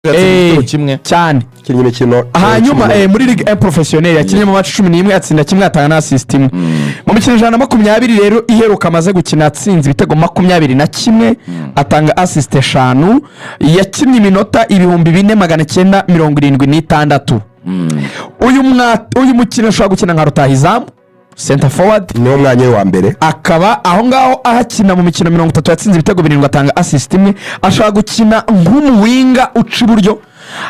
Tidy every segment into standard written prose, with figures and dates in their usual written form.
Yatsinze igitego kimwe. Cyane. Kinnye imikino Hanyuma 11. Muri Ligue 1 professionnel yakinnye mu match 11, atsinda kimwe, atanga na assist imwe. Mu mikino 120 rero iheruka amaze gukina, atsinze ibitego 21, atanga assist eshanu. Yakinnye iminota 4976. Uyu mukino ashobora gukina nka rutahizamu, center forward. Niwo mwanya we wa mbere. Akaba aho ngaho ahakina. Mu mikino 30 yatsinze ibitego birindwi, atanga assist imwe. Ashobora gukina nk'umuwinger uca iburyo,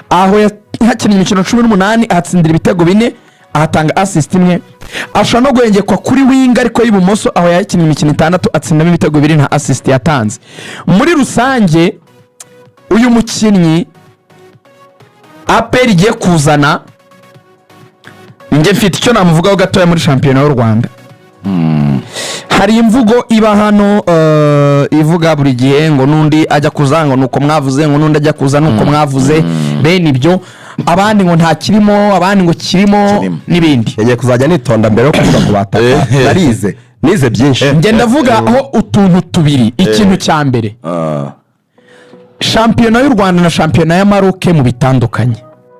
aho yakinnye imikino 18, ahatsindira ibitego bine, ahatanga assist imwe. Ashobora no guhengekwa kuri winger ariko y'ibumoso, aho yakinnye imikino itandatu, atsindamo ibitego bibiri, nta assist yatanze. Muri rusange, uyu mukinnyi APR igiye kuzana, njye mfite icyo namuvugaho gatoya. Muri shampiyona y'u Rwanda hari imvugo iba hano ivuga buri gihe ngo n'undi ajya kuza ngo nuko mwavuze, ngo n'undi ajya kuza nuko mwavuze, bene ibyo, abandi ngo nta kirimo, abandi ngo kirimo. Kirimo. N'ibindi. Yagiye kuzajya nitonda mbere yo kuvuga ku bataka. Narize, nize byinshi. Njye ndavuga aho utuntu tubiri. Ikintu cya mbere, shampiyona y'u Rwanda na shampiyona ya Maroke mu bitandukanye.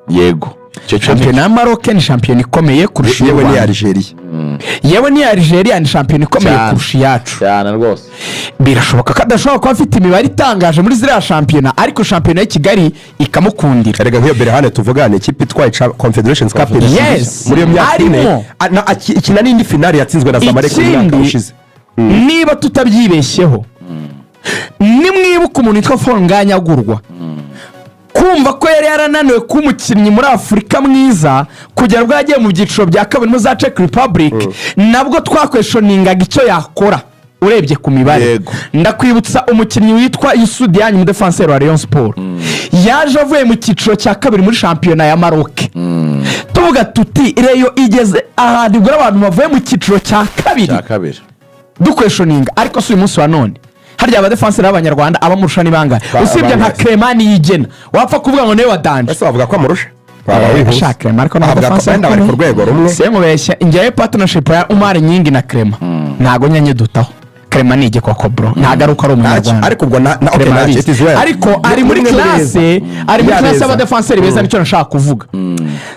Yego, icyo cyo. Shampiyona ya Maroke ni shampiyona ikomeye kurusha iy'u Yewe n'iya Rwanda. Algeria. Yewe n'iya Algeria ni shampiyona ikomeye Cyane. kurusha iyacu. Cyane rwose. Birashoboka ko adashobora kuba afite imibare itangaje muri ziriya shampiyona, ariko shampiyona y'i Kigali ikamukundira. Erega nk'iyo Berkane tuvuga ni ikipe itwaye Confederations Cup ebyiri muri iyo myaka Arimo. ine. Ikina n'indi finale yatsinzwe na Zamalek mu mwaka Ikindi, ushize. niba tutabyibeshyeho, nimwibuka umuntu witwa Fall Ngagne agurwa, kumva ko yari yarananiwe kuba umukinnyi muri Afurika mwiza kugera ubwo yagiye mu byiciro bya kabiri muri za Czech Republic, nabwo twaquestioningaga icyo yakora urebye ku mibare. Ndakwibutsa umukinnyi witwa Youssou Diagne, umudefanseri wa Rayon Sport, yaje avuye mu cyiciro cya kabiri muri shampiyona ya Maroc. Tuvuga tuti Rayon igeze ahantu igura abantu bavuye mu cyiciro cya kabiri. Cya kabiri. Duquestioninga. Ariko si uyu munsi wa none, harya abadefanseri b'Abanyarwanda abamurusha ni bangahe, usibye nka bangahe? Clement Niyigena wapfa kuvuga ngo niwe wa danger? Ese wavuga ko amurusha? Waba wihuse. Ashaka Clement, ariko Wavuga ko n'abadefanseri wenda bari ku rwego rumwe. Sinkubeshya, njyewe partnership ya Omar Gning na Clement ntago nyanyeduta. Clement ni igikoko, bro, ntago ari uko ari Umunyarwanda. Ariko ubwo na okay, Clement ntacyo, arabizi. it is well. Ariko ari muri Ni umwe muri classe, beza. ari muri Ya classe beza. y'abadefanseri beza, nicyo nashaka kuvuga.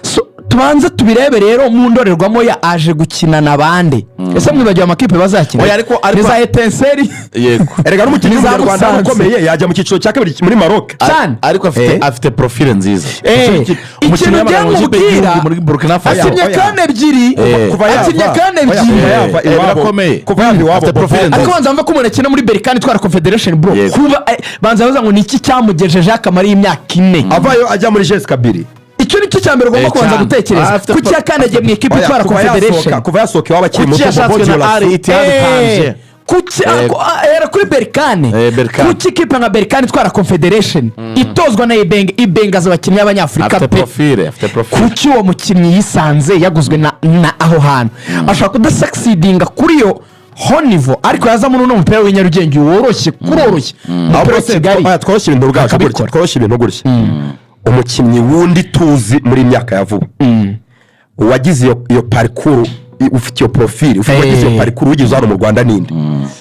So, tubanze tubirebe rero mu ndorerwamo ya aje gukina na bande. Ese mwibagiwe amakipe bazakina? Oya, Ni za Etincelles. Erega n'umukinnyi Ni za w'Umunyarwanda Musanze. ukomeye yajya mu cyiciro cya kabiri muri Maroc. Cyane. Ariko afite afite profile nziza. Ikintu Umukinnyi ngiye w'amaguru mu ikipe nkubwira, y'igihugu muri Burkina Faso. akinnye Oya. CAN ebyiri. Kuva yava Akinnye CAN oya, ebyiri. kuva yava iwabo, Birakomeye. kuva yava iwabo, Afite profile Bobo. nziza. Ariko banza wumve ko umuntu akina muri Berkane itwara Confederation, bro. Kuba banza bavuga ngo ni iki cyamugejejeho akamaro y'imyaka 4? Avayo ajya muri JS Kabylie. Icyo ni cyo cya mbere ugomba Eh, kubanza cyane. gutekereza. Ah, afite Kuki yakandagiye mu ikipe Oya, itwara kuva Confederation? kuva yasohoka iwabo akiri Kuki muto, yashatswe Bobo na Diolas. Al Ittihad Tanger? Kuki ahera kuri Berkane? Berkane. Kuki ikipe nka Berkane itwara Confederation, itozwa na Ibenge, Ibenge azi abakinnyi b'Abanyafurika Afite pe. profile, afite profile. Kuki uwo mukinnyi yisanze yaguzwe na aho hantu? Ashobora kudasucceedinga kuri iyo haut niveau, ariko yaza muri uno mupira w'i Nyarugenge woroshye, kuroroshye umupira Ahubwo wa se, Kigali, oya, tworoshye ibintu bwacu gutya. akabikora. Tworoshye ibintu gutya: umukinnyi wundi tuzi muri myaka ya vuba wagize iyo parcours, ufite iyo profile, ufite wagize iyo parcours, wigeze hano mu Rwanda ninde,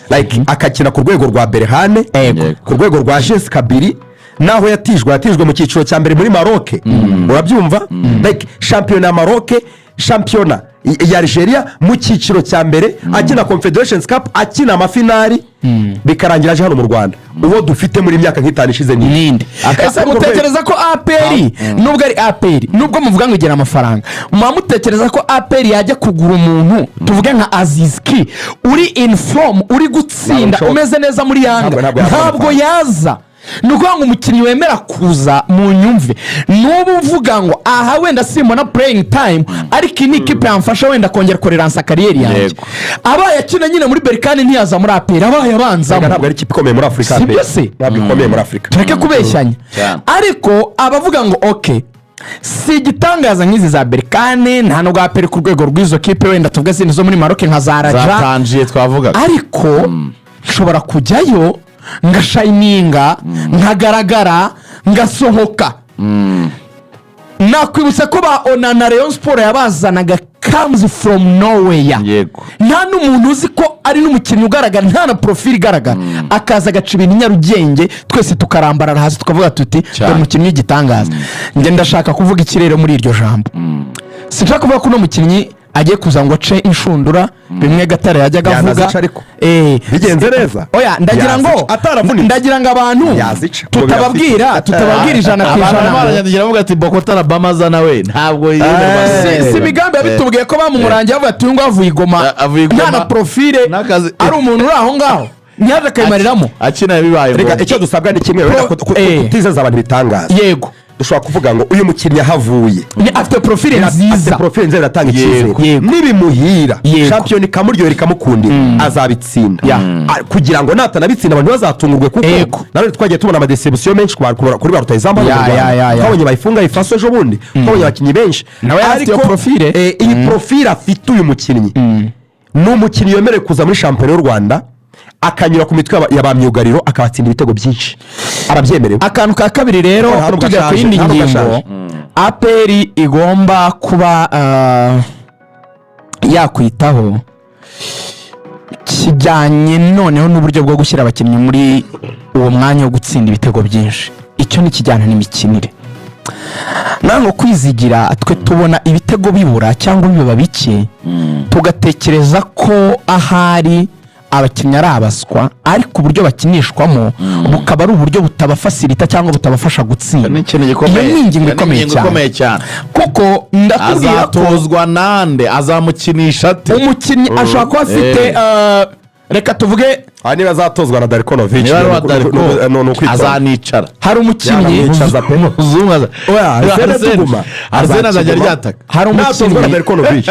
like akakina ku rwego rwa Berkane, ku rwego rwa JS Kabylie, naho yatijwe mu cyiciro cya mbere muri Maroc, urabyumva, like shampiyona ya Maroc, shampiyona ya Algeria mu cyiciro cya mbere, akina Confederations Cup, akina amafinari, bikarangira aje hano mu Rwanda, uwo dufite muri myaka nk'itanu ishize ni Ninde? Ese urwo mutekereza ko APR, nubwo ari APR, nubwo muvuga ngo igira amafaranga, muba mutekereza ko APR yajya kugura umuntu tuvuge nka Aziz Ki uri in form, uri gutsinda, Ntabwo bishoboka. umeze neza muri Yanga? Ntabwo yabona Ntabwo amafaranga. yaza. Ni ukuvuga ngo umukinnyi wemera kuza mu nyumve n'ubu uvuga ngo aha wenda simbona playing time, ariko iyi ni ikipe yamfasha wenda kongera kurelança carrière yanjye. Abaye akina nyine muri Berkane, ntiyaza muri APR abaye abanzamo. Ntabwo ari ikipe ikomeye muri Afurika. Si byo pe. se? Ntabwo ikomeye muri Afurika. Tureke kubeshyanya. Cyane. Ariko abavuga ngo okay, si igitangaza nk'izi za Berkane, nta nubwo APR ku rwego rw'izo kipe wenda tuvuge zindi zo muri Maroc nka za Raja. Za Tangier twavugaga. Ariko nshobora kujyayo ngashininga, nkagaragara, ngasohoka. Nakwibutsa ko ba Onana, Rayon Sports yabazanaga comes from nowhere. Nta n'umuntu uzi ko ari n'umukinnyi ugaragara, nta na profile igaragara, akaza agaca ibintu i Nyarugenge, twese tukarambarara hasi tukavuga tuti: Cyane. "Dore umukinnyi w'igitangaza." Njye ndashaka kuvuga ikirere muri iryo jambo. Sinshaka kuvuga ko uno mukinnyi agiye kuza ngo ace inshundura bimwe Gatare yajyaga avuga. Yanazica ariko. Bigenze neza. Oya, ndagira ngo Yazica. Ataravunitse. ndagira ngo abantu Yazica. tutababwira 100% Abantu ngo baranyandikira bavuga ati: "Bokota Rabama aza nawe ntabwo yemerwa." Si imigambi yabitubwiye ko bamurangiye bavuga ati: "Uyu nguyu avuye i Goma, Avuye i Goma. nta na profile, N'akazi- ari umuntu uri aho ngaho, ntiyaje akayimariramo." Akina bibaye Reka, ngombwa. icyo dusabwa ni kimwe, wenda kutizeza abantu ibitangaza. Dushobora kuvuga ngo uyu mukinnyi ahavuye Afite profile afite nziza. profile nziza, iratanga icyizere. Nibimuhira, shampiyona ikamuryohera, ikamukundira, azabitsinda. Kugira ngo natanabitsinda abantu ntibazatungurwe, kuko nanone twagiye tubona ama déceptions menshi kuri ba rutahizamu hano mu Ya, Rwanda. ya. Twabonye bayifunga ifaso ejo bundi, twabonye abakinnyi benshi. Nawe yari afite iyo Ariko, profile. iyi profile afite uyu mukinnyi, ni umukinnyi wemerewe kuza muri shampiyona y'u Rwanda akanyura ku mitwe ya ba myugariro, akabatsinda ibitego byinshi, arabyemerewe. Akantu ka kabiri rero, Nta nubwo tujya ku ashaje, yindi nta nubwo ngingo, ashaje. APR igomba kuba yakwitaho kijyanye noneho n'uburyo bwo gushyira abakinnyi muri uwo mwanya wo gutsinda ibitego byinshi, icyo ni ikijyana n'imikinire. Nanone kwizigira, twe tubona ibitego bibura cyangwa biba bike, tugatekereza ko ahari abakinnyi ari abaswa, ariko uburyo bakinishwamo bukaba ari uburyo butabafasirita cyangwa butabafasha gutsinda. Ni ikintu gikomeye. Iyo ni ingingo Iyo ni ikomeye ingingo cyane. ikomeye cyane. Kuko ndakubwira ko Azatozwa nande? Azamukinisha ate? Umukinnyi ashobora kuba afite reka tuvuge, Aha niba azatozwa na Darko Novic, Niba ari uwa Darko, ni ukwitonda. azanicara. Hari umukinnyi Yanamwicaza pe. Umuzungu Oya, Arsene tuguma. Arsene azajya Azakiguma. aryataka. Hari Natozwa na umukinnyi Darko Novic,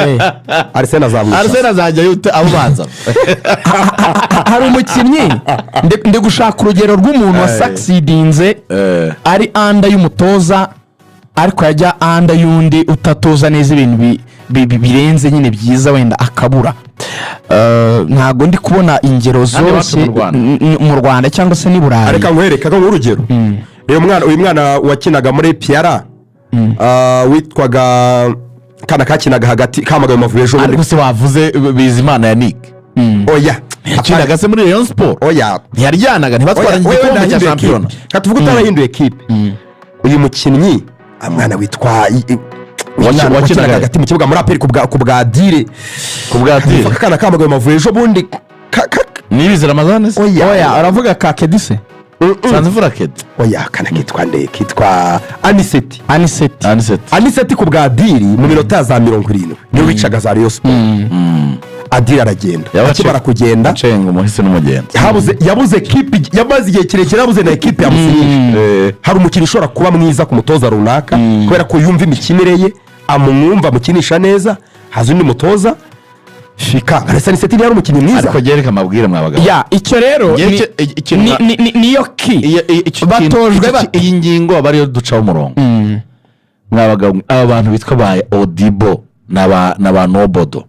Arsene azamwicaza. Arsene azajya yute abubanza. Hari umukinnyi, ndi gushaka urugero rw'umuntu wasucceedinze ari under y'umutoza, ariko yajya under y'undi utatoza neza ibintu birenze nyine byiza, wenda akabura. Ntabwo ndi kubona ingero Hano iwacu zoroshye mu Rwanda. mu Rwanda cyangwa se n'i Burayi. Reka nkwereke reka nguhe urugero. Uyu mwana wakinaga muri piyara, witwaga kana kakinaga hagati, kamagaye Amavubi ejo bundi. Ariko se wavuze Bizimana Yannick? Oya. Yakinaga se muri Rayon Sports? Oya. Ntiyaryanaga? Ntibatwaranye Oya, wenda igikombe cya yahinduye shampiyona? ekipe. Reka tuvuge utarahinduye ekipe, uyu mukinnyi, mwana witwa uyu mwana Wakinaga wakinaga hagati mu kibuga muri APR ku bwa Dire. Ku bwa Dire. Akana kamagaye Amavubi ejo bundi Niyibizi Ramazani se? Oya. Oya, aravuga ka Kedise. Sanzimfura Kedi. Oya, akana kitwa nde? Kitwa Aniseti. Aniseti. Aniseti. Aniseti ku bwa Diri, mu minota ya za 70 niwe wicaga za Rayon Sports. Adiri aragenda. Akimara kugenda, Acenga umuhisi n'umugenzi. Habuze, yabuze ekipe, yamaze igihe kirekire yabuze na ekipe yamusinyisha. Hari umukinnyi ushobora kuba mwiza ku mutoza runaka kubera ko yumva imikinire ye, amumwumva, amukinisha neza, haza undi mutoza fika. Arese Aniseti ntiyari umukinnyi mwiza? Ariko gereka amabwire mwa bagabo. Ya, icyo rero Ngewe ikintu niyo ki icyo batojwe bate? Iyi ngingo aba ariyo ducaho umurongo mwa bagabo. Aba bantu bitwa ba Odibo na ba Nobodo,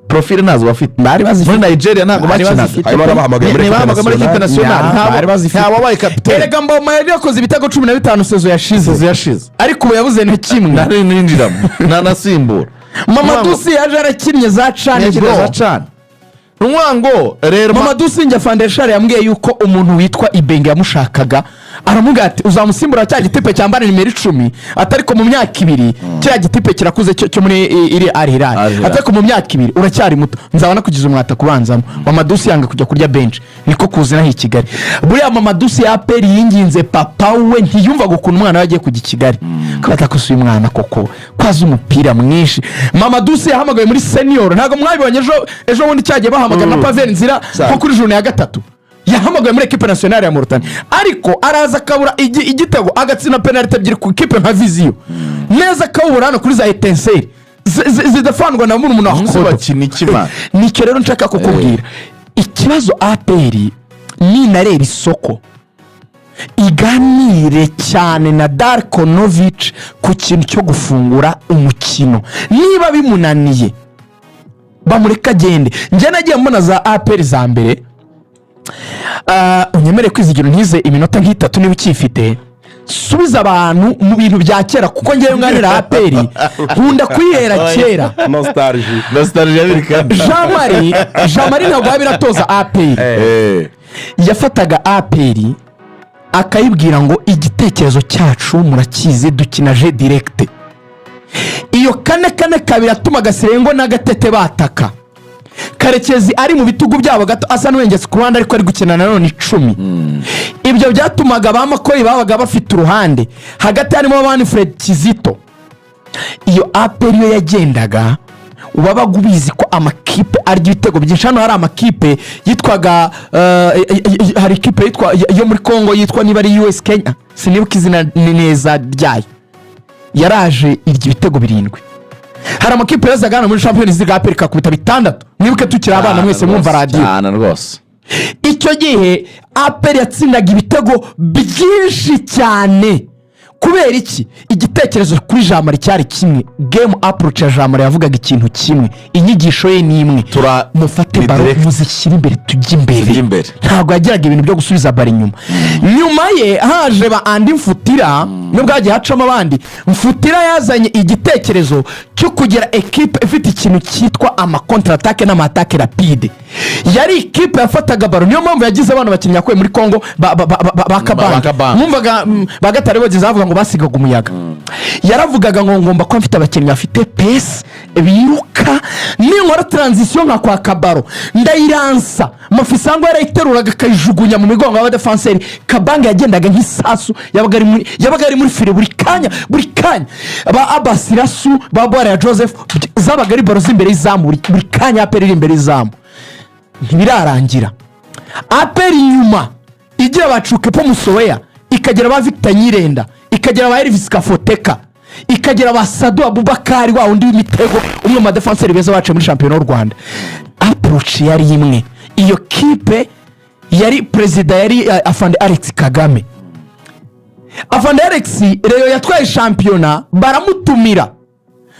profile ntazo bafite. Bari bazifite. Muri Nigeria ntabwo Bari bakinaga. bazifite. Harimo n'abahamagaye muri Ni bahamagaye muri ekipe nationale. Ya, bari bazifite. Nta wabaye kapitene. Erega Mboma yari yakoze ibitego 15 saison yashize. Saison yashize. Ariko ubu yabuze na kimwe. Nari ninjiramo ntanasimbura. Mamadou Sy yaje arakinnye za CHAN, bro. Za CHAN. Ni ukuvuga ngo rero Mamadou Sy, njya Fandeshari yambwiye yuko umuntu witwa Ibenge yamushakaga, aramubwira ati: "Uzamusimbura cya gitipe cyambara nimero 10," ati: "Ariko mu myaka 2 kiriya gitipe kirakuze cyo muri iri Al Hilal." Al Hilal. Ati: "Ariko mu myaka 2 uracyari muto, nzabona kugiza umwata kubanzamo." Mamadou Sy yanga kujya kurya benshi, niko kuzinaho i Kigali. Buriya Mamadou Sy ya APR yinginze papa we, ntiyumvaga ukuntu umwana we agiye kujya i Kigali, ko batakosoye umwana koko ko azi umupira mwinshi. Mamadou Sy yahamagawe muri senior, ntabwo mwabibonye ejo ejo bundi cyagiye bahamagara na Pavel Nzira nko kuri journée ya gatatu, yahamagawe muri ekipe nationale ya Mauritania, ariko araza akabura igitego, agatsinda penaliti ebyiri ku ikipe nka Vision neza, akawubura hano kuri za Etincelles zidafandwa na murumuna wa Umunsi Kodo. bakina iki, man? Nicyo rero nshaka kukubwira. Ikibazo, APR ninareba isoko, iganire cyane na Darko Novic ku kintu cyo gufungura umukino. Niba bimunaniye, bamureke agende. Njye nagiye mbona za APR za mbere. Unyemere kwizigira, ntize iminota nk'itatu niba ukifite. Subiza abantu mu bintu bya kera, kuko ngewe nganira APR nkunda kuyihera kera. Nostalgie. Nostalgie biri kandi. Jean Marie ntabwo yaba iratoza APR. Yafataga APR akayibwira ngo igitekerezo cyacu murakizi, dukina jeu direct. Iyo 4-4-2 yatumaga Sirengo n'Agatete bataka, Karekezi ari mu bitugu byabo gato, asa n'uwengetse ku ruhande, ariko ari gukina nanone 10. Ibyo byatumaga ba Makoyi babaga bafite uruhande hagati, harimo ba Fred Kizito. Iyo APR yo yagendaga, wabaga ubizi ko amakipe arya ibitego byinshi. Hano hari amakipe yitwaga hari ikipe yitwa yo muri Congo yitwa niba ari US Kenya, sinibuka izina neza ryayo, yaraje irya ibitego birindwi. Hari amakipe yazaga hano muri Champions League, APR ikakubita bitandatu. Mwibuke tukiri abana mwese mwumva radiyo. Cyane rwose. Icyo gihe APR yatsindaga ibitego byinshi cyane. Kubera iki? Igitekerezo kuri Jean Marie cyari kimwe. Game approach ya Jean Marie yavugaga ikintu kimwe, inyigisho ye ni imwe: mufate ni ballon, direct. muzishyire imbere, tujye imbere. Tujye imbere. Ntabwo yagiraga ibintu byo gusubiza ballon inyuma. Nyuma ye haje ba Andi Mfutira, nubwo hagiye hacamo abandi. Mfutira yazanye igitekerezo cyo kugira ekipe ifite ikintu cyitwa ama contre-attaque n'ama attaque rapide. Yari ikipe yafataga ballon, niyo mpamvu yagize abana bakinnyi yakuye muri Congo ba Kabanga. Ba Kabanga. Mwumvaga ba Gatare bageze bavuga ngo basigaga umuyaga. Yaravugaga ngo ngomba kuba mfite abakinnyi bafite pace, biruka, ninkora transition nka kwa kabaro ndayiransa. Mafisango yarayiteruraga akayijugunya mu migongo y'abadefanseri. Kabanga yagendaga nk'isasu, yabaga ari muri filet buri kanya, buri kanya. Ba Abasirasu, ba Bwara ya Joseph, zabaga ari ballon z'imbere y'izamu buri kanya. APR iri imbere y'izamu ntibirarangira. APR inyuma igira ba Cukepo Musoweya, ikagira ba Victor Nyirenda, ikagira ba Elvis Kafoteka, ikagira ba Sadu Abubakari, wa wundi w'imitego, umwe mu badefanseri beza baciye muri shampiyona y'u Rwanda. Approach yari imwe. Iyo kipe yari perezida yari afande Alex Kagame. Afande Alex rero yatwaye shampiyona, baramutumira,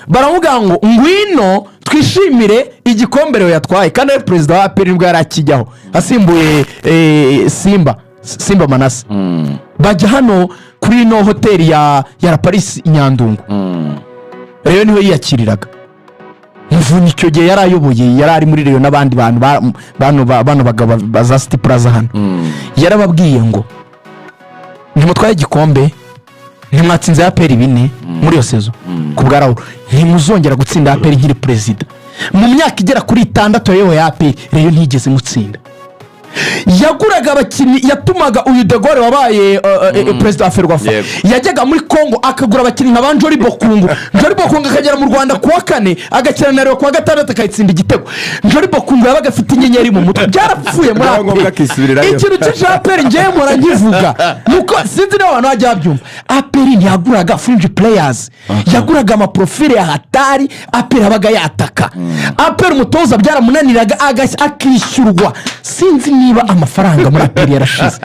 baramubwira ngo ngwino twishimire igikombe rero yatwaye, kandi ari perezida wa APR nibwo yari akijyaho asimbuye Simba Manase. Bajya hano kuri ino hoteli ya La Paris i Nyandungu. Rero niho yiyakiriraga Muvunyi. Icyo gihe yari ayoboye, yari ari muri Rayon n'abandi bantu bano bagabo ba za City Plaza hano. Yarababwiye ngo ntimutwaye igikombe, ntimwatsinze APR bine muri iyo saison ku bwa Raul, ntimuzongera gutsinda APR nkiri perezida. Mu myaka igera kuri 6 yayoboye APR, Rayon ntiyigeze imutsinda. Yaguraga abakinnyi, yatumaga uyu De Gaulle wabaye perezida wa FERWAFA, yajyaga muri Congo akagura abakinnyi nka ba Njori Bokungu. Njori Bokungu akagera mu Rwanda kuwa kane, agakina na Rayon kuwa gatandatu, akayitsinda igitego. Njori Bokungu yabaga afite inyenyeri mu mutwe. Byarapfuye muri Byaba ngombwa APR. akisubirirayo. Ikintu cyinshi APR ngewe mpora nkivuga, nuko sinzi niba abantu bajya babyumva. APR ntiyaguraga fringe players, yaguraga ama profile ya hatari. APR yabaga yataka. APR umutoza byaramunaniraga, akishyurwa. Sinzi niba amafaranga muri APR yarashize.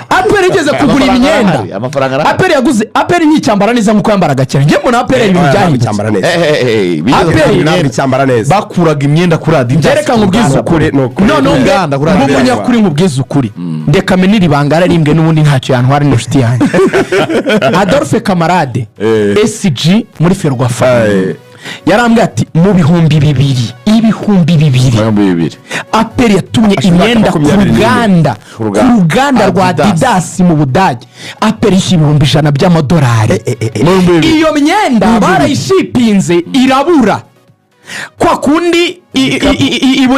APR igeze kugura Amafaranga imyenda. arahari, amafaranga arahari. APR yaguze, APR nticyambara neza nk'uko yambaraga kera. Njye mbona APR ibintu Oya, ntabwo byahindutse. icyambara neza. Eh, eh, eh, bigeze APR kugura Ntabwo imyenda. icyambara neza. Bakuraga imyenda kuri Adidas. Reka nkubwize ukuri. Ni ukuri. Noneho mbe Uruganda kuri Adidas. nk'umunyakuri, nkubwize ukuri, ndeka menire ibanga yararimbwe n'ubundi ntacyo yantwara, ni inshuti yanjye Adolphe Camarade, SG muri FERWAFA. Yarambwiye ati mu 2000, 2000, 2000, APR yatumye Hashize imyaka imyenda ku 21. ruganda, Ku ruganda. ku ruganda rwa Adidas. Adidas mu Budage. APR yishyuye 100,000 by'amadolari. Mu 2000. Iyo myenda barayishipinze irabura, kwa kundi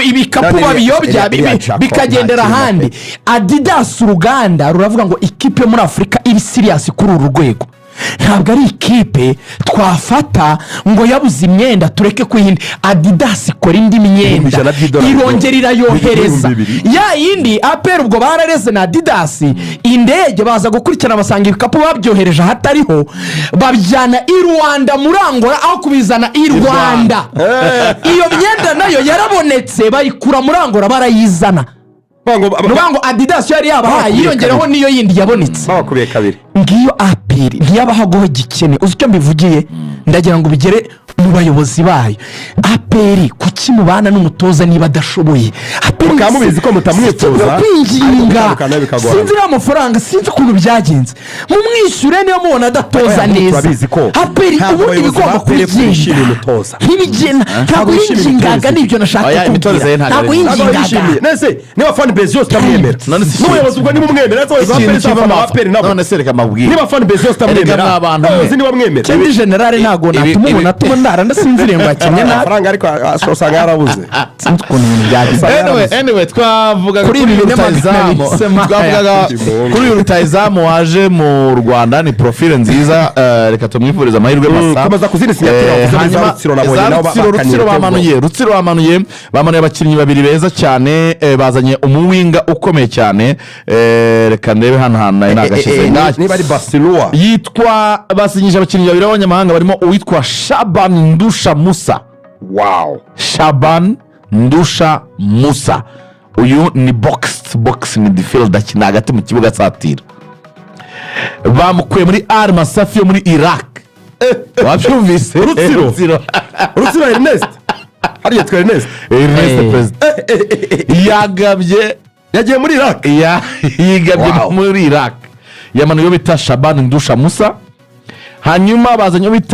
ibikapu None babiyobya iriya Jacob bikagendera nta kintu ahandi. pe. Adidas uruganda ruravuga ngo ikipe yo muri Afurika iri serious kuri uru rwego ntabwo ari ikipe twafata ngo yabuze imyenda tureke kuyindi. Adidas ikora indi myenda, 100,000 by'idolari. irongera irayohereza. 2000. Ya yindi APR ubwo barareze na Adidas, indege baza gukurikirana basanga ibikapu babyohereje ahatariho, babijyana i Rwanda muri Angola aho kubizana i Rwanda. Iyo myenda nayo yarabonetse, bayikura muri Angola barayizana. Bavuga ngo Ni ukuvuga ngo Adidas yo yari yabahaye, Babakubiye yiyongeraho kabiri. n'iyo yindi yabonetse. Babakubiye kabiri. Ngiyo APR, ntiyabahagoho gikene. Uzi icyo mbivugiye? Ndagira ngo bigere Mu bayobozi bayo, APR, kuki mubana n'umutoza niba adashoboye? APR Mukaba mubizi ko mutamwifuza, si kwinginga. Ariko gutandukana bikagorana. Sinzi amafaranga, sinzi ukuntu byagenze, mumwishyure niba mubona adatoza Oya, neza. turabizi ko APR ntabwo ubundi abayobozi bigomba ba APR kubigenda bishimiye umutoza. ntibigenda, ntabwo bishimiye yingingaga. imitoreze. Nibyo nashaka Oya, imitoreze ye kubwira, ntabwo ntabwo ari- Ntabwo yingingaga. yishimiye. Nese niba fan base yose itamwemera, None se n'ubuyobozi ubwo nimumwemera, ndetse abayobozi ba ikintu APR kiva abafana ba APR nabo, none se reka mbabwire. Niba fan base yose itamwemera, Erega mwa bantu mwe. abayobozi ntibamwemera. Cyangwa generale, ntabwo natuma umuntu atuma ndara ndasinziriye ngo yakinnye nabi. Amafaranga ariko usanga yarabuze. Sinzi ukuntu ibintu byagenze. Anyway, twavugaga Kuri ibi uyu binyamagana rutahizamu. bisema. Twavugaga kuri uyu rutahizamu waje mu Rwanda, ni profile nziza, reka tumwifurize amahirwe masa. Komeza ku zindi signature wavuze muri za Hanyuma, Rutsiro, nabonye za nabo Rutsiro, bakaniye Rutsiro ibitego. bamanuye, Rutsiro bamanuye abakinnyi babiri beza cyane, bazanye umuwinger ukomeye cyane. Reka ndebe hano hantu nari nagashyize. Niba ari Basiruwa. Yitwa, basinyije abakinnyi babiri b'abanyamahanga barimo uwitwa Shaban Ndusha Musa. Shaban Ndusha Musa, uyu ni box box midfield, akina hagati mu kibuga asatira. Bamukuye muri Al Masafi yo muri Iraq, wabyumvise? Rutsiro. Rutsiro. Rutsiro Ernest, hariya twa Ernest. Ernest perezida yagabye. Yagiye muri Iraq. Yigabye Wow. muri Iraq, yamanuye uwo bita Shaban Ndusha Musa, hanyuma bazanye uwo bita